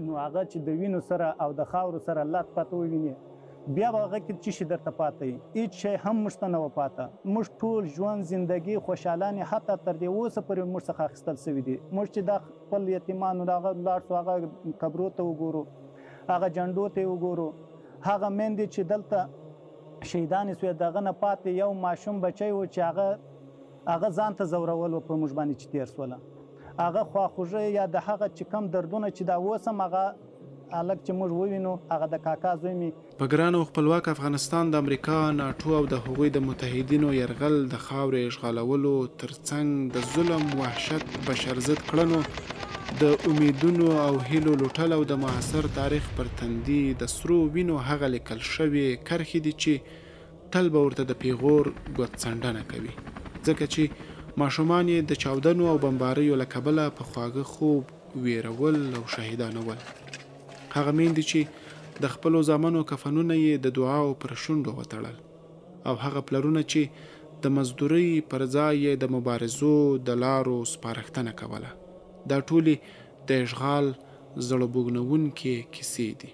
نو هغه چې د وینو سره او د خاورو سره لت پت ووینې، بیا به هغه کې څه شي درته پاته وي؟ هیڅ شی هم موږ ته نه وه پاته. موږ ټول ژوند، زندګي، خوشحالانې حتی تر دې اوسه پورې موږ څخه اخیستل شوي دي. موږ چې دا خپل یتیمانو هغه لاړ شو، هغه قبرو ته وګورو، هغه جنډو ته یې وګورو، هغه میندې چې دلته شهیدانې شوې، د هغه نه پاتې یو ماشوم بچی و چې هغه ځان ته ځورول و په موږ باندې چې تېر شوله. هغه خواخوږی یا د هغه چې کوم دردونه چې دا اوس هم هغه هلک چې موږ ووینو، هغه د کاکا زوی مې. په ګران او خپلواک افغانستان د امریکا، ناټو او د هغوی د متحدینو یرغل د خاورې اشغالولو تر څنګ د ظلم، وحشت، بشر ضد کړنو، د امیدونو او هیلو لوټل او د معاصر تاریخ پر تندي د سرو وینو هغه لیکل شوې کرښې دي چې تل به ورته د پیغور ګوتڅنډنه کوي ځکه چې ماشومان یې د چاودنو او بمباریو له کبله په خواږه خوب ویرول او شهیدانول. هغه میندې چې د خپلو زامنو کفنونه یې د دعاو پر شونډو وتړل او هغه پلرونه چې د مزدورۍ پر ځای یې د مبارزو د لارو سپارښتنه کوله، دا ټولې د اشغال زړه بوږنوونکې کیسې دي.